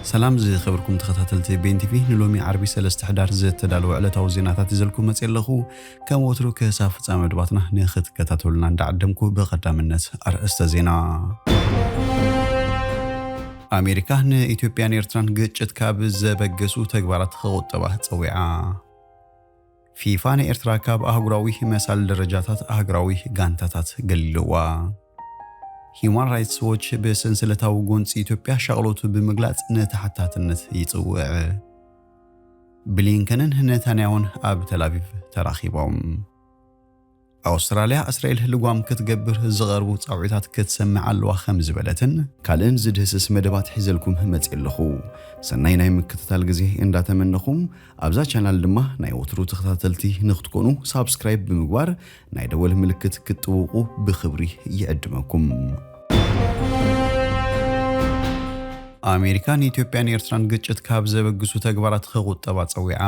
ሰላም ዝኸበርኩም ተኸታተልቲ ቤን ቲቪ፣ ንሎሚ ዓርቢ ሰለስተ ሕዳር ዝተዳለወ ዕለታዊ ዜናታት ይዘልኩም መጽየ ኣለኹ። ከም ወትሩ ክሳብ ፍጻመ መደባትና ንኽትከታተሉና እንዳዓደምኩ ብቐዳምነት ኣርእስተ ዜና። ኣሜሪካ ንኢትዮጵያን ኤርትራን ግጭት ካብ ዘበገሱ ተግባራት ክቑጠባ ጸዊዓ። ፊፋ ንኤርትራ ካብ ኣህጉራዊ መሳል ደረጃታት ኣህጉራዊ ጋንታታት ገሊልዋ። ሂዩማን ራይትስ ዎች ብሰንሰለታዊ ጎንጺ ኢትዮጵያ ሻቕሎቱ ብምግላጽ ንተሓታትነት ይጽውዕ። ብሊንከንን ነታንያሁን ኣብ ተላቪቭ ተራኺቦም። ኣውስትራልያ እስራኤል ልጓም ክትገብር ዝቐርቡ ጻውዒታት ክትሰምዕ ኣለዋ ከም ዝበለትን ካልእን ዝድህስስ መደባት ሒዘልኩም መጽየ ኣለኹ። ሰናይ ናይ ምክትታል ግዜ እንዳተመነኹም ኣብዛ ቻናል ድማ ናይ ወትሩ ተኸታተልቲ ንክትኮኑ ሳብስክራይብ ብምግባር ናይ ደወል ምልክት ክትጥውቑ ብኽብሪ ይዕድመኩም። ኣሜሪካ ንኢትዮጵያን ኤርትራን ግጭት ካብ ዘበግሱ ተግባራት ክቑጠባ ጸዊዓ።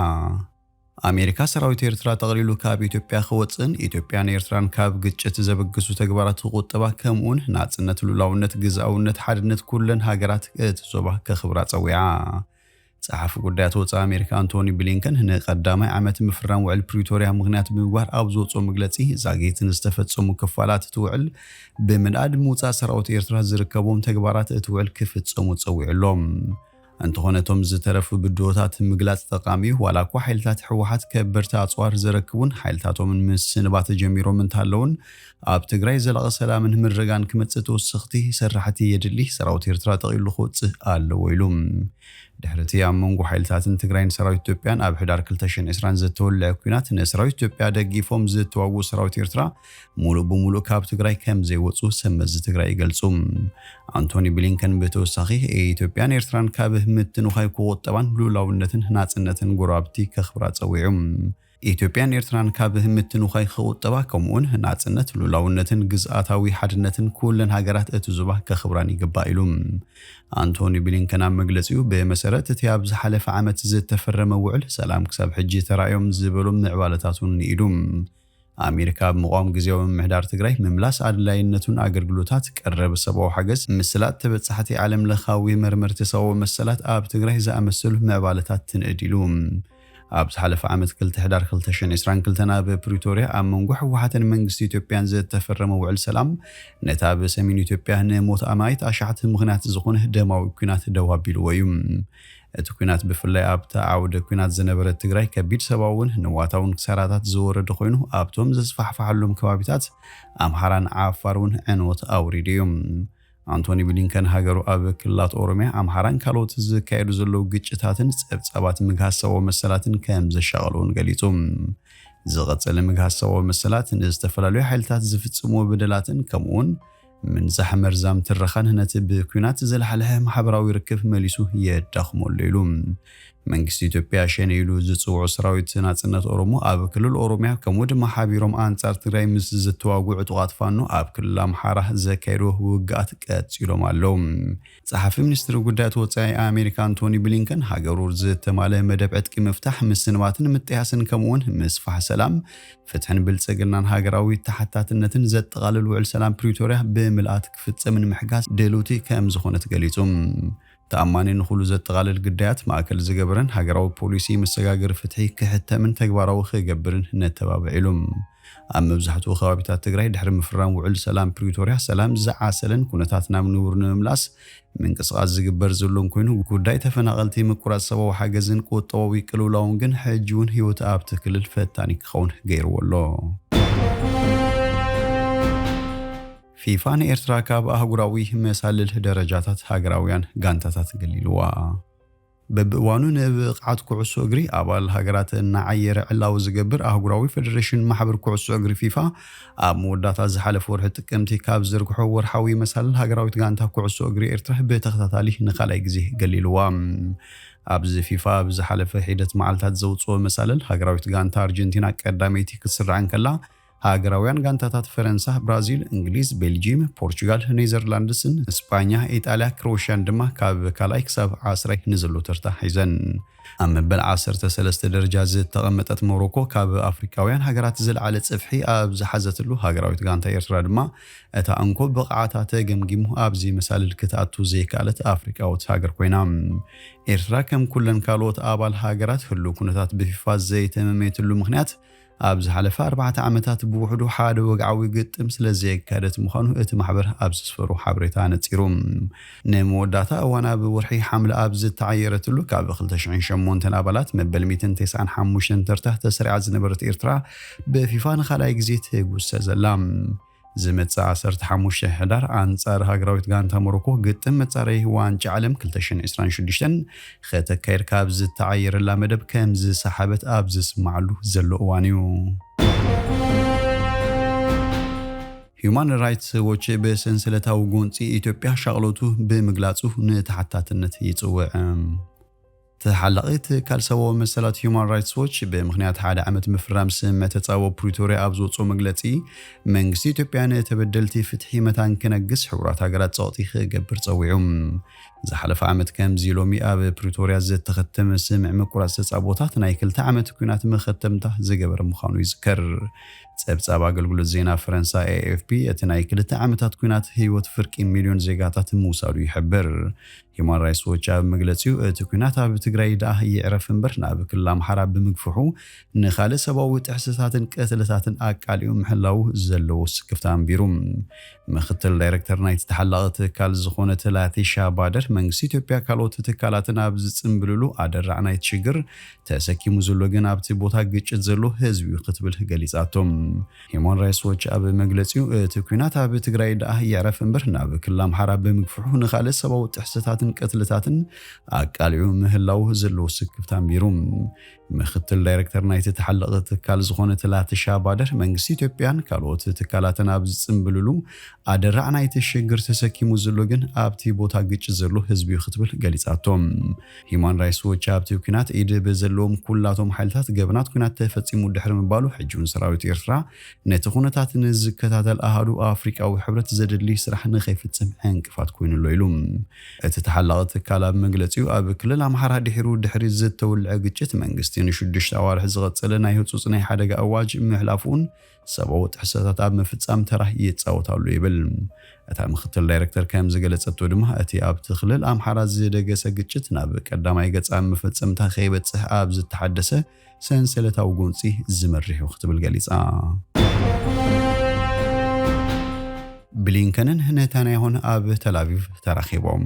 ኣሜሪካ ሰራዊት ኤርትራ ጠቕሊሉ ካብ ኢትዮጵያ ክወጽእን ኢትዮጵያን ኤርትራን ካብ ግጭት ዘበግሱ ተግባራት ክቑጠባ ከምኡውን ናጽነት፣ ሉላውነት፣ ግዝኣውነት፣ ሓድነት ኩለን ሃገራት እቲ ዞባ ከኽብራ ጸዊዓ። ጸሓፊ ጉዳያት ወጻኢ ኣሜሪካ ኣንቶኒ ብሊንከን ንቀዳማይ ዓመት ምፍራም ውዕል ፕሪቶርያ ምኽንያት ብምግባር ኣብ ዝወጽኦ መግለጺ ዛጊት ንዝተፈጸሙ ክፋላት እቲ ውዕል ብምንኣድ ምውጻእ ሰራዊት ኤርትራ ዝርከቦም ተግባራት እቲ ውዕል ክፍጸሙ ጸዊዑ ኣሎ። እንተኾነ እቶም ዝተረፉ ብድሆታት ምግላጽ ጠቓሚ እዩ። ዋላ እኳ ሓይልታት ህወሓት ከበድቲ ኣጽዋር ዘረክቡን ሓይልታቶምን ምስንባት ጀሚሮም እንተሃለውን ኣብ ትግራይ ዘላቒ ሰላምን ምርጋን ክመጽእ ተወሰኽቲ ሰራሕቲ የድሊ። ሰራዊት ኤርትራ ጠቕሊሉ ክወጽእ ኣለዎ ኢሉ። ድሕሪ እቲ ኣብ መንጎ ሓይልታትን ትግራይን ሰራዊት ኢትዮጵያን ኣብ ሕዳር ክልተ ሽሕን ዕስራን ዝተወልዐ ኲናት ንሰራዊት ኢትዮጵያ ደጊፎም ዝተዋግኡ ሰራዊት ኤርትራ ሙሉእ ብሙሉእ ካብ ትግራይ ከም ዘይወጹ ሰብ መዚ ትግራይ ይገልጹ። ኣንቶኒ ብሊንከን ብተወሳኺ ኢትዮጵያን ኤርትራን ካብ ምትንዃይ ክቑጠባን ሉላውነትን ናጽነትን ጎረባብቲ ከኽብራ ጸዊዑ። ኢትዮጵያን ኤርትራን ካብ ምትንዃይ ክቑጠባ ከምኡውን ናጽነት፣ ሉላውነትን ግዝኣታዊ ሓድነትን ኩለን ሃገራት እቲ ዞባ ከኽብራን ይግባእ ኢሉ። ኣንቶኒ ብሊንከን ኣብ መግለጺኡ ብመሰረት እቲ ኣብ ዝሓለፈ ዓመት ዝተፈረመ ውዕል ሰላም ክሳብ ሕጂ ተራእዮም ዝበሎም ምዕባለታት እውን ንኢዱ። ኣሜሪካ ኣብ ምቋም ግዜያዊ ምምሕዳር ትግራይ ምምላስ ኣድላይነቱን ኣገልግሎታት ቀረብ ሰብኣዊ ሓገዝ ምስላጥ ተበጻሕቲ ዓለም ለኻዊ መርመርቲ ሰብኣዊ መሰላት ኣብ ትግራይ ዝኣመሰሉ ምዕባለታት ትንእድ ኢሉ። ኣብ ዝሓለፈ ዓመት ክልተ ሕዳር ክልተ ሽሕን ዕስራን ክልተን ኣብ ፕሪቶርያ ኣብ መንጎ ህወሓትን መንግስቲ ኢትዮጵያን ዝተፈረመ ውዕል ሰላም ነቲ ኣብ ሰሜን ኢትዮጵያ ንሞት ኣማኢት ኣሽሓት ምኽንያት ዝኾነ ደማዊ ኲናት ደው ኣቢልዎ እዩ። እቲ ኲናት ብፍላይ ኣብታ ዓውደ ኲናት ዝነበረት ትግራይ ከቢድ ሰብኣውን ንዋታውን ክሳራታት ዝወረደ ኮይኑ ኣብቶም ዘስፋሕፋሓሎም ከባቢታት ኣምሓራን ዓፋር እውን ዕንወት ኣውሪዱ እዩ። ኣንቶኒ ብሊንከን ሃገሩ ኣብ ክልላት ኦሮሚያ፣ ኣምሓራን ካልኦት ዝካየዱ ዘለዉ ግጭታትን ጸብጻባት ምግሃስ ሰብኣዊ መሰላትን ከም ዘሻቐሉ እውን ገሊጹ። ዝቐጸለ ምግሃስ ሰብኣዊ መሰላት ንዝተፈላለዩ ሓይልታት ዝፍጽምዎ በደላትን ከምኡውን ምንዛሕ መርዛም ትረኻን ነቲ ብኲናት ዘልሓልሐ ማሕበራዊ ርክብ መሊሱ የዳኽመሉ ኢሉ። መንግስቲ ኢትዮጵያ ሸኔ ኢሉ ዝጽውዑ ሰራዊት ናጽነት ኦሮሞ ኣብ ክልል ኦሮሚያ ከምኡ ድማ ሓቢሮም ኣንጻር ትግራይ ምስ ዝተዋጉ ዕጡቓት ፋኖ ኣብ ክልል ኣምሓራ ዘካየድዎ ውግኣት ቀጺሎም ኣለዉ። ጸሓፊ ሚኒስትሪ ጉዳያት ወጻኢ ኣሜሪካ ኣንቶኒ ብሊንከን ሃገሩ ዝተማልአ መደብ ዕጥቂ ምፍታሕ፣ ምስንባትን ምጥያስን ከምኡውን ምስፋሕ ሰላም፣ ፍትሕን ብልጽግናን ሃገራዊ ተሓታትነትን ዘጠቓልል ውዕል ሰላም ፕሪቶርያ ብምልኣት ክፍጸምን ምሕጋዝ ድልውቲ ከም ዝኾነት ገሊጹ። ተኣማኒ ንኹሉ ዘጠቓልል ግዳያት ማእከል ዝገበረን ሃገራዊ ፖሊሲ መሰጋገሪ ፍትሒ ክሕተምን ተግባራዊ ክገብርን ነተባብዕ ኢሉ። ኣብ መብዛሕትኡ ከባቢታት ትግራይ ድሕሪ ምፍራም ውዕል ሰላም ፕሪቶርያ ሰላም ዝዓሰለን ኩነታት ናብ ንቡር ንምምላስ ምንቅስቓስ ዝግበር ዘሎን ኮይኑ ጉዳይ ተፈናቐልቲ ምቁራጽ ሰብኣዊ ሓገዝን ቁጠባዊ ቅልውላውን ግን ሕጂ እውን ህይወት ኣብቲ ክልል ፈታኒ ክኸውን ገይርዎ ኣሎ። ፊፋ ንኤርትራ ካብ ኣህጉራዊ መሳልል ደረጃታት ሃገራውያን ጋንታታት ገሊልዋ። በብእዋኑ ንብቕዓት ኩዕሶ እግሪ ኣባል ሃገራት እናዓየረ ዕላዊ ዝገብር ኣህጉራዊ ፌደሬሽን ማሕበር ኩዕሶ እግሪ ፊፋ ኣብ መወዳእታ ዝሓለፈ ወርሒ ጥቅምቲ ካብ ዝርግሖ ወርሓዊ መሳልል ሃገራዊት ጋንታ ኩዕሶ እግሪ ኤርትራ ብተኸታታሊ ንኻልኣይ ግዜ ገሊልዋ። ኣብዚ ፊፋ ኣብ ዝሓለፈ ሒደት መዓልታት ዘውፅኦ መሳልል ሃገራዊት ጋንታ ኣርጀንቲና ቀዳመይቲ ክትስራዕ እንከላ ሃገራውያን ጋንታታት ፈረንሳ፣ ብራዚል፣ እንግሊዝ፣ ቤልጂየም፣ ፖርቹጋል፣ ኔዘርላንድስን ስጳኛ፣ ኢጣልያ፣ ክሮኤሽያን ድማ ካብ ካልኣይ ክሳብ ዓስራይ ንዘሎ ተርታ ሒዘን። ኣብ መበል ዓሰርተ ሰለስተ ደረጃ ዝተቐመጠት ሞሮኮ፣ ካብ ኣፍሪካውያን ሃገራት ዝለዓለ ጽፍሒ ኣብ ዝሓዘትሉ፣ ሃገራዊት ጋንታ ኤርትራ ድማ እታ እንኮ ብቕዓታ ተገምጊሙ ኣብዚ መሳልል ክትኣቱ ዘይከኣለት ኣፍሪቃዊት ሃገር ኮይና። ኤርትራ ከም ኩለን ካልኦት ኣባል ሃገራት ህሉው ኩነታት ብፊፋ ዘይተመመየትሉ ምኽንያት፣ ኣብ ዝሓለፈ ኣርባዕተ ዓመታት ብውሕዱ ሓደ ወግዓዊ ግጥም ስለ ዘየካየደት ምዃኑ እቲ ማሕበር ኣብ ዘስፈሮ ሓበሬታ ነጺሩ። ንመወዳእታ እዋን ኣብ ወርሒ ሓምለ ኣብ ዝተዓየረትሉ፣ ካብ ክልተ ሽሕን ሸሞንተን ኣባላት መበል ሚእትን ተስዓን ሓሙሽተን ተርታ ተሰሪዓ ዝነበረት ኤርትራ፣ ብፊፋ ንኻልኣይ ግዜ ትጉሰ ዘላ። ዝመጽእ ዓሰርተ ሓሙሽተ ሕዳር ኣንጻር ሃገራዊት ጋንታ ሞሮኮ ግጥም መጻረዪ ዋንጫ ዓለም ክልተ ሽሕን ዕስራን ሽዱሽተን ከተካየድ ካብ ዝተዓየረላ መደብ ከም ዝሰሓበት ኣብ ዝስማዓሉ ዘሎ እዋን እዩ። ሂዩማን ራይትስ ዎች ብሰንሰለታዊ ጎንጺ ኢትዮጵያ ሻቕሎቱ ብምግላጹ ንተሓታትነት ይጽውዕ። ተሓላቒ ትካል ሰብኣዊ መሰላት ሂዩማን ራይትስ ዎች ብምኽንያት ሓደ ዓመት ምፍራም ስምምዕ ተጻብኦ ፕሪቶርያ ኣብ ዝወጽኦ መግለጺ፣ መንግስቲ ኢትዮጵያ ንተበደልቲ ፍትሒ መታን ክነግስ ሕቡራት ሃገራት ጸቕጢ ክገብር ጸዊዑ። ዝሓለፈ ዓመት ከምዚ ሎሚ ኣብ ፕሪቶርያ ዝተኸተመ ስምምዕ ምቁራጽ ተጻብኦታት ናይ ክልተ ዓመት ኲናት መኸተምታ ዝገበረ ምዃኑ ይዝከር። ጸብጻብ ኣገልግሎት ዜና ፈረንሳ ኤ ኤፍ ፒ እቲ ናይ ክልተ ዓመታት ኲናት ህይወት ፍርቂ ሚልዮን ዜጋታት ምውሳዱ ይሕብር። ሂዩማን ራይትስ ዎች ኣብ መግለጺኡ፣ እቲ ኲናት ኣብ ትግራይ ደኣ ይዕረፍ እምበር፣ ናብ ክልል ኣምሓራ ብምግፍሑ ንኻልእ ሰብኣዊ ጥሕሰታትን ቅትለታትን ኣቃሊዑ ምሕላዉ ዘለዎ ስክፍታ ኣንቢሩ። ምኽትል ዳይረክተር ናይቲ ተሓላቒ ትካል ዝኾነት ላቲሻ ባደር፣ መንግስቲ ኢትዮጵያ ካልኦት ትካላትን ኣብ ዝጽምብልሉ፣ ኣደራዕ ናይቲ ሽግር ተሰኪሙ ዘሎ ግን ኣብቲ ቦታ ግጭት ዘሎ ህዝቢ እዩ ክትብል ገሊጻቶ። ሂዩማን ራይትስ ዎች ኣብ መግለጺኡ፣ እቲ ኲናት ኣብ ትግራይ ደኣ ይዕረፍ እምበር፣ ናብ ክልል ኣምሓራ ብምግፍሑ ንኻልእ ሰብኣዊ ጥሕሰታትን ቅትልታትን ኣቃሊዑ ምህላዉ ዘለዎ ስክፍታ ኣንቢሩ። ምኽትል ዳይረክተር ናይቲ ተሓላቒ ትካል ዝኾነት ላቲሻ ባደር፣ መንግስቲ ኢትዮጵያን ካልኦት ትካላትን ኣብ ዝጽምብልሉ፣ ኣደራዕ ናይቲ ሽግር ተሰኪሙ ዘሎ ግን ኣብቲ ቦታ ግጭት ዘሎ ህዝቢ እዩ ክትብል ገሊጻቶ። ሂዩማን ራይትስ ዎች ኣብቲ ኲናት ኢድ ብዘለዎም ኩላቶም ሓይልታት ገበናት ኲናት ተፈጺሙ ድሕሪ ምባሉ፣ ሕጂ እውን ሰራዊት ኤርትራ ነቲ ኩነታት ንዝከታተል ኣሃዱ ኣፍሪቃዊ ሕብረት ዘድሊ ስራሕ ንኸይፍጽም ዕንቅፋት ኮይኑ ኣሎ ኢሉ። እቲ ተሓላቒ ትካል ኣብ መግለጺኡ፣ ኣብ ክልል ኣምሓራ ድሒሩ ድሕሪ ዝተወልዐ ግጭት መንግስቲ ንሽዱሽተ ኣዋርሕ ዝቐጸለ ናይ ህጹጽ ናይ ሓደጋ ኣዋጅ ምሕላፉን ሰብኣዊ ጥሕሰታት ኣብ ምፍጻም ተራ ይጻወት ኣሎ ይብል። እታ ምኽትል ዳይረክተር ከም ዝገለጸቶ ድማ፣ እቲ ኣብቲ ክልል ኣምሓራ ዝደገሰ ግጭት ናብ ቀዳማይ ገጻ መፈጸምታ ከይበጽሕ ኣብ ዝተሓደሰ ሰንሰለታዊ ጎንጺ ዝመርሕ እዩ ክትብል ገሊጻ። ብሊንከንን ኔታንያሁን ኣብ ተላቪቭ ተራኺቦም።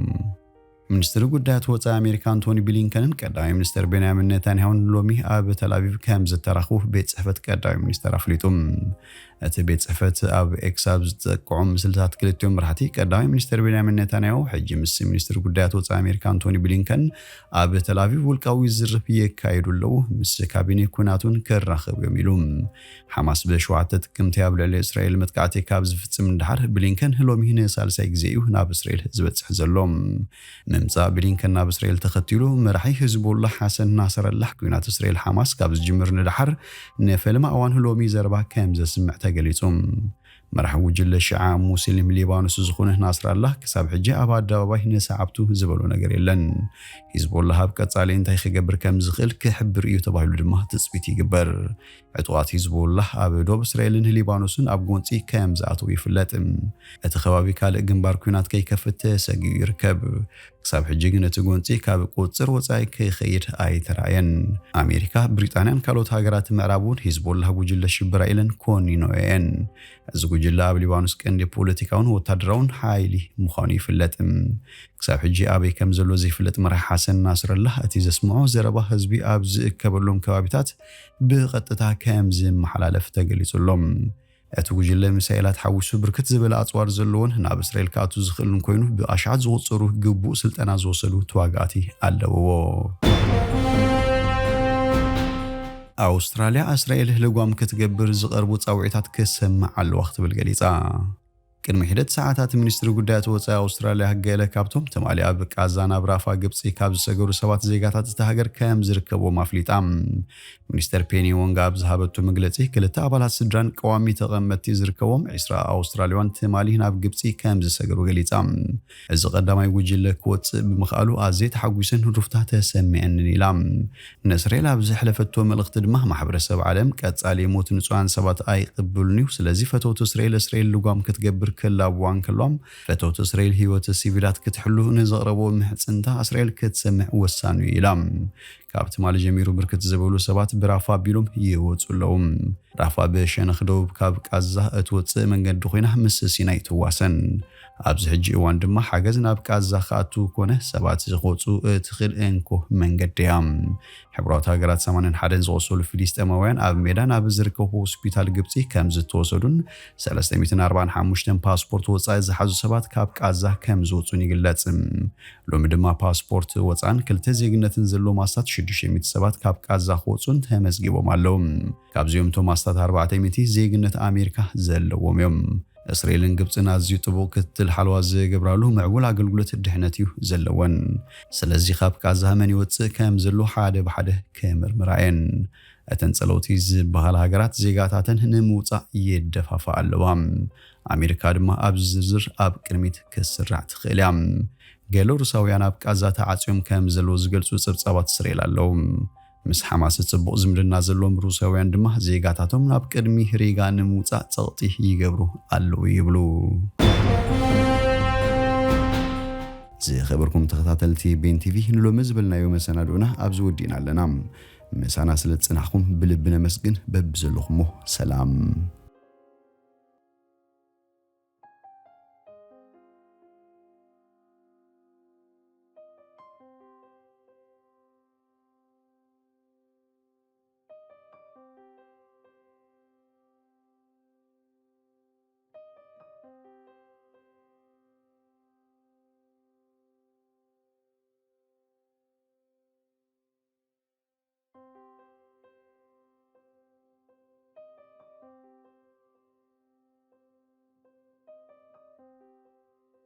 ሚኒስትሪ ጉዳያት ወጻኢ ኣሜሪካ ኣንቶኒ ብሊንከንን ቀዳማይ ሚኒስትር ቤንያሚን ኔታንያሁን ሎሚ ኣብ ተላቪቭ ከም ዝተራኽቡ ቤት ጽሕፈት ቀዳማይ ሚኒስትር ኣፍሊጡ። እቲ ቤት ጽሕፈት ኣብ ኤክስ ኣብ ዝጠቅዖም ምስልታት ክልቲኦም መራሕቲ፣ ቀዳማይ ሚኒስትር ቤንያሚን ኔታንያሁ ሕጂ ምስ ሚኒስትሪ ጉዳያት ወጻኢ ኣሜሪካ ኣንቶኒ ብሊንከን ኣብ ተላቪቭ ውልቃዊ ዝርርብ የካይዱ ኣለዉ፣ ምስ ካቢኔ ኩናቱን ክራኸቡ እዮም ኢሉ። ሓማስ ብሸውዓተ ጥቅምቲ ኣብ ልዕሊ እስራኤል መጥቃዕቲ ካብ ዝፍጽም ንደሓር፣ ብሊንከን ሎሚ ንሳልሳይ ግዜ እዩ ናብ እስራኤል ዝበጽሕ ዘሎ። ምምጻእ ብሊንከን ናብ እስራኤል ተኸቲሉ፣ መራሒ ህዝቦላህ ሓሰን ናስረላህ፣ ኲናት እስራኤል ሓማስ ካብ ዝጅምር ንደሓር ንፈለማ እዋን ሎሚ ዘረባ ከም ዘስምዕ ተገሊጹ። መራሒ ጉጅለ ሽዓ ሙስሊም ሊባኖስ ዝኾነ ናስራላህ ክሳብ ሕጂ ኣብ ኣደባባይ ንሰዓብቱ ዝበሎ ነገር የለን። ሂዝቦላህ ኣብ ቀጻሊ እንታይ ክገብር ከም ዝኽእል ክሕብር እዩ ተባሂሉ ድማ ትጽቢት ይግበር። ዕጡቓት ሂዝቦላህ ኣብ ዶብ እስራኤልን ሊባኖስን ኣብ ጎንጺ ከም ዝኣተዉ ይፍለጥ። እቲ ከባቢ ካልእ ግንባር ኲናት ከይከፍት ተሰጊኡ ይርከብ። ክሳብ ሕጂ ግን እቲ ጎንጺ ካብ ቁጽር ወጻኢ ክኸይድ ኣይተራእየን። ኣሜሪካ፣ ብሪጣንያን ካልኦት ሃገራት ምዕራብ እውን ሂዝቦላህ ጉጅለ ሽበራ ኢለን ኮኒኖ እየን። እዚ ጉጅለ ኣብ ሊባኖስ ቀንዲ ፖለቲካውን ወታደራውን ሓይሊ ምዃኑ ይፍለጥ። ክሳብ ሕጂ ኣበይ ከም ዘሎ ዘይፍለጥ መራሒ ሓሰን ናስረላህ፣ እቲ ዘስምዖ ዘረባ ህዝቢ ኣብ ዝእከበሎም ከባቢታት ብቐጥታ ከም ዝመሓላለፍ ተገሊጹ ኣሎ። እቲ ጉጅለ ሚሳኤላት ሓዊሱ ብርክት ዝበለ ኣጽዋር ዘለዎን ናብ እስራኤል ክኣቱ ዝኽእልን ኮይኑ፣ ብኣሽሓት ዝቑጸሩ ግቡእ ስልጠና ዝወሰዱ ተዋጋእቲ ኣለውዎ። ኣውስትራልያ፣ እስራኤል ልጓም ክትገብር ዝቐርቡ ጻውዒታት ክሰምዕ ኣለዋ ክትብል ገሊጻ። ቅድሚ ሒደት ሰዓታት፣ ሚኒስትሪ ጉዳያት ወጻኢ ኣውስትራልያ ገለ ካብቶም ትማሊ ኣብ ቃዛ ናብ ራፋ ግብጺ ካብ ዝሰገሩ ሰባት ዜጋታት እታ ሃገር ከም ዝርከብዎም ኣፍሊጣ። ሚኒስተር ፔኒ ወንጋ ኣብ ዝሃበቶ መግለጺ፣ ክልተ ኣባላት ስድራን ቀዋሚ ተቐመጥቲ ዝርከቦም ዒስራ ኣውስትራልያውያን ትማሊ ናብ ግብጺ ከም ዝሰገሩ ገሊጻ። እዚ ቀዳማይ ጉጅለ ክወጽእ ብምኽኣሉ ኣዝየ ተሓጒሰን ህሩፍታ ተሰሚዐንን ኢላ። ንእስራኤል ኣብ ዘሕለፈቶ መልእኽቲ ድማ፣ ማሕበረሰብ ዓለም ቀጻሊ ሞት ንጹሃን ሰባት ኣይቕብሉን እዩ፣ ስለዚ ፈተውቲ እስራኤል፣ እስራኤል ልጓም ክትገብር ክላብዋ እንከሎም፣ ፈተውቲ እስራኤል ህይወት ሲቪላት ክትሕሉ ንዘቕረቦ ምሕጽንታ እስራኤል ክትሰምዕ ወሳኑ እዩ ኢላ። ካብ ትማሊ ጀሚሩ ብርክት ዝበሉ ሰባት ብራፋ ኣቢሎም ይወጹ ኣለዉ። ራፋ ብሸነኽ ደቡብ ካብ ቃዛ እትወጽእ መንገዲ ኮይና ምስ ሲናይ ትዋሰን። ኣብዚ ሕጂ እዋን ድማ ሓገዝ ናብ ቃዛ ክኣቱ ኮነ ሰባት ክወጹ እትኽእል እንኮ መንገዲ እያ። ሕቡራት ሃገራት ሰማንያን ሓደን ዝቖሰሉ ፊሊስጤማውያን ኣብ ሜዳ ናብ ዝርከቡ ሆስፒታል ግብጺ ከም ዝተወሰዱን ሰለስተ ሚእትን ኣርባዓን ሓሙሽተን ፓስፖርት ወጻኢ ዝሓዙ ሰባት ካብ ቃዛ ከም ዝወጹን ይግለጽ። ሎሚ ድማ ፓስፖርት ወጻእን ክልተ ዜግነትን ዘለዎም ኣስታት ሽዱሽተ ሚእቲ ሰባት ካብ ቃዛ ክወጹን ተመዝጊቦም ኣለዉ። ካብዚኦም እቶም ኣስታት ኣርባዕተ ሚእቲ ዜግነት ኣሜሪካ ዘለዎም እዮም። እስራኤልን ግብጽን ኣዝዩ ጥቡቕ ክትትል ሓለዋ ዝገብራሉ ምዕቡል ኣገልግሎት ድሕነት እዩ ዘለወን። ስለዚ ካብ ቃዛ መን ይወጽእ ከም ዘሎ ሓደ ብሓደ ክምርምራ እየን። እተን ጸለውቲ ዝበሃላ ሃገራት ዜጋታተን ንምውጻእ ይደፋፋ ኣለዋ። ኣሜሪካ ድማ ኣብዚ ዝርዝር ኣብ ቅድሚት ክትስራዕ ትኽእል እያ። ገለ ሩሳውያን ኣብ ቃዛ ተዓጽዮም ከም ዘለዉ ዝገልጹ ጸብጻባት እስራኤል ኣለዉ። ምስ ሓማስ ጽቡቕ ዝምድና ዘለዎም ሩሳውያን ድማ ዜጋታቶም ናብ ቅድሚ ሪጋ ንምውጻእ ጸቕጢ ይገብሩ ኣለዉ ይብሉ። ዝኸበርኩም ተኸታተልቲ ቤን ቲቪ፣ ንሎሚ ዝበልናዮ መሰናድኦና ኣብዚ ወዲእና ኣለና። ምሳና ስለ ዝጸናሕኩም ብልቢ ነመስግን። በብዘለኹሞ ሰላም።